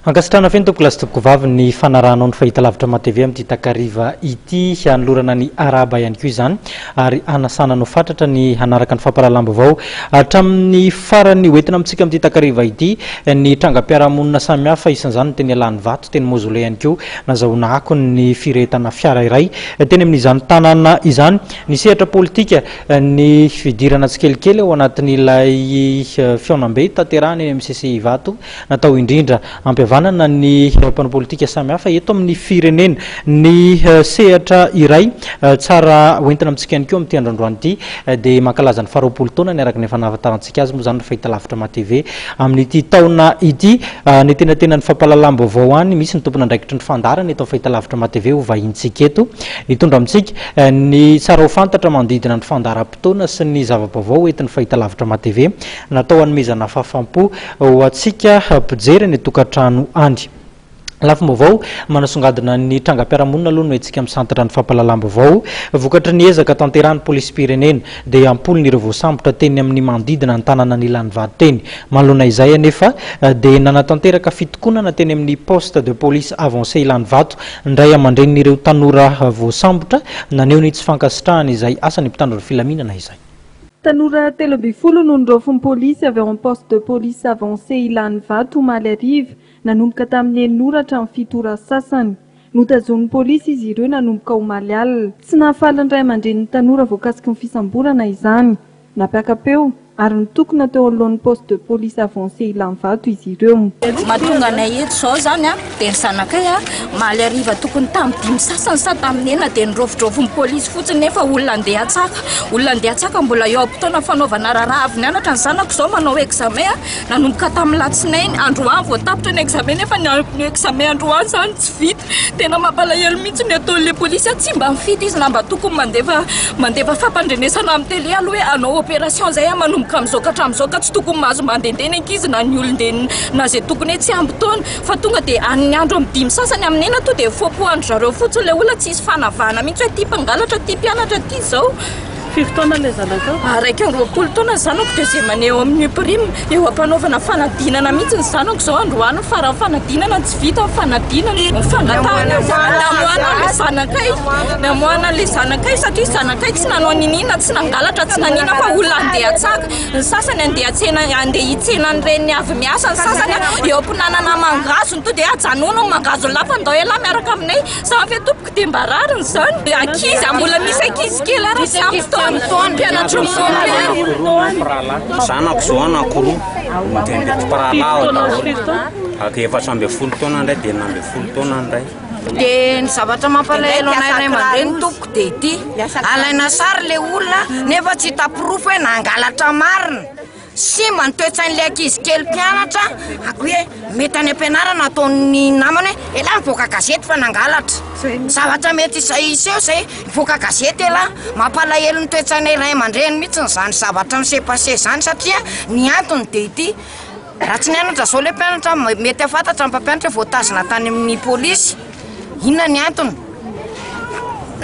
Ankasitrahana feno tompoko lahy sy tompoko vavy ny fanarahanao ny fahitalavitra MATV amin'ity takariva ity. Hanolorana ny arahaba ihany koa izany ary hanasana anao fatratra ny hanaraka ny fampahalalam-baovao hatramin'ny farany. Hoentina amintsika amin'ity takariva ity ny trangam-piarahamonina samihafa, isan'izany ny teny Alanivato, teny Mausolée ihany koa nazahoana akony ny firehetana fiara iray teny amin'izany tanàna izany. Ny sehatra politika, ny fidirana tsikelikely ao anatin'ilay fihaonambe tanterahina eny amin'ny CCI Ivato. Natao indrindra hampihavanana ny mpanao politika samihafa eto amin'ny firenena. Ny sehatra iray tsara hoentina amintsika ihany koa amin'ity andro androany ity dia mankalaza ny faharoapolo taonany araka ny efa nahafantarantsika azy moa izany ny fahitalavitra MATV amin'ity taona ity. Ny tenatenan'ny fampahalalam-baovao any misy ny tompon'andraikitry ny fandaharana eto amin'ny fahitalavitra MATV ho vahintsika eto hitondra amintsika ny tsara ho fantatra manodidina ny fandaharam-potoana sy ny zava-baovao entin'ny fahitalavitra MATV natao hanomezana fahafaham-po Ho antsika mpijery any an-tokantrano any. Lafim-baovao, manasongadina ny trangam-piarahamonina aloha no hetsika misantatra ny fampahalalam-baovao. Vokatry ny ezaka tanterahin'ny polisim-pirenena dia am-polony ireo voasambotra teny amin'ny manodidina ny tanànan'Ilanivato teny. Manoloana izay anefa dia nanatanteraka fitokonana teny amin'ny poste de police avancé Ilanivato ny ray aman-drenin'ireo tanora voasambotra naneho ny tsy fankasitrahany izay asan'ny mpitandro ny filaminana izay. Tanora 13 no noraofin'ny polisy avy ao amin'ny poste de police avancé Ilanivato omaly hariva, nanomboka tamin'ny enina ora hatramin'ny fito ora sasany. Notazonin'ny polisy izy ireo nanomboka omaly alina. Tsy nahafaly ny ray aman-drenin'ny tanora voakasiky ny fisamborana izany. Nampiaka-peo ary nitokona teo anoloan'ny poste de police avancé Ilanivato izy ireo. Mahatonga anay eto izao izany dia ny zanakay omaly hariva tokony tamin'ny dimy sasany sa tamin'ny enina dia niraofidraofin'ny polisy fotsiny nefa olona andeha hatsaka, olona andeha hatsaka mbola eo am-potoana fanaovana raharaha avy nianatra ny zanako izao manao examen nanomboka tamin'ny latsinainy androany vao tapitra ny examen nefa ny examen androany izany tsy vita. Tena mampalahelo mihitsy ny ataon'ilay polisy a, tsy mba mifidy izy na mba tokony mandefa mandefa fampandrenesana amin'ny télé aloha hoe hanao opération zay aho manomboka amin'izao ka hatramin'izao ka tsy tokony mahazo mandehandeha ny ankizy na ny olon-dehibe na izay tokony hoe tsy ampy taona fa tonga dia any andro amin'ny dimy sasany amin'ny enina tonga dia foapoahan-dry zareo fotsiny ilay olona tsisy fanavahana mihitsy hoe ity mpangalatra ity mpianatra ity izao. Firy taona ilay zanakao? 21 taona ny zanako, deuxième année eo amin'ny UPRIM. Eo am-panaovana fanadinana mihitsy ny zanako izao, androany ny faran'ny fanadinana, tsy vita ny fanadinana. Ny fangatahana namoahana ilay zanakay, namoahana ilay zanakay satria zanakay tsy nanao niniana, tsy nangalatra, tsy nanina fa olona handeha hatsaka. Ny sasany handeha hatsena, handeha hitsena ny reniny avy miasa, ny sasany eo am-pinanana mangahazo no tonga dia ajanony ny mangahazo ny lahy fa ndao ialahy miaraka aminay. Za ve tompoko dia mba rariny izany? Ankizy, mbola misy ankizy kely ary tsy ampy taona, mpianatry ny mompera. Zanako zao anankiroa, dia mety mpirahalahy ao daholo. 14 taona indray dia 16 taona indray. Dia ny zavatra mampalahelo anay ray aman-dreny tompoko dia ity, alaina sary ilay olona nefa tsy hita porofo hoe nangalatra marina. Simba ny toe-tsain'ilay ankizy kely mpianatra hoe mety any am-pianarana ataon'ny namany hoe elah mivoaka gazety fa nangalatra. Zavatra mety izay hiseho izay, mivoaka gazety elah. Mampalahelo ny toe-tsainay ray aman-dreny mihitsy izany zavatra mi-se passer izany satria ny antony dia ity, raha tsy nianatra izao ilay mpianatra mety hahafantatra ny mpampianatra hoe voatazona tany amin'ny polisy. Inona ny antony?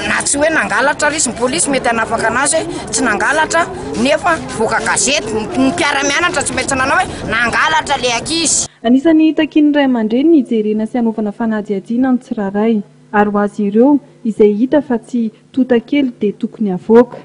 Na tsy hoe nangalatra ary izy, ny polisy mety hanafaka anazy hoe tsy nangalatra nefa voaka gazety, ny mpiara-mianatra tsy maintsy nanao hoe nangalatra le ankizy. Anisan'ny takian'ny ray aman-dreny ny hijerena sy hanaovana fanadihadiana ny tsirairay ary ho azy ireo izay hita fa tsy tontakely dia tokony havoaka.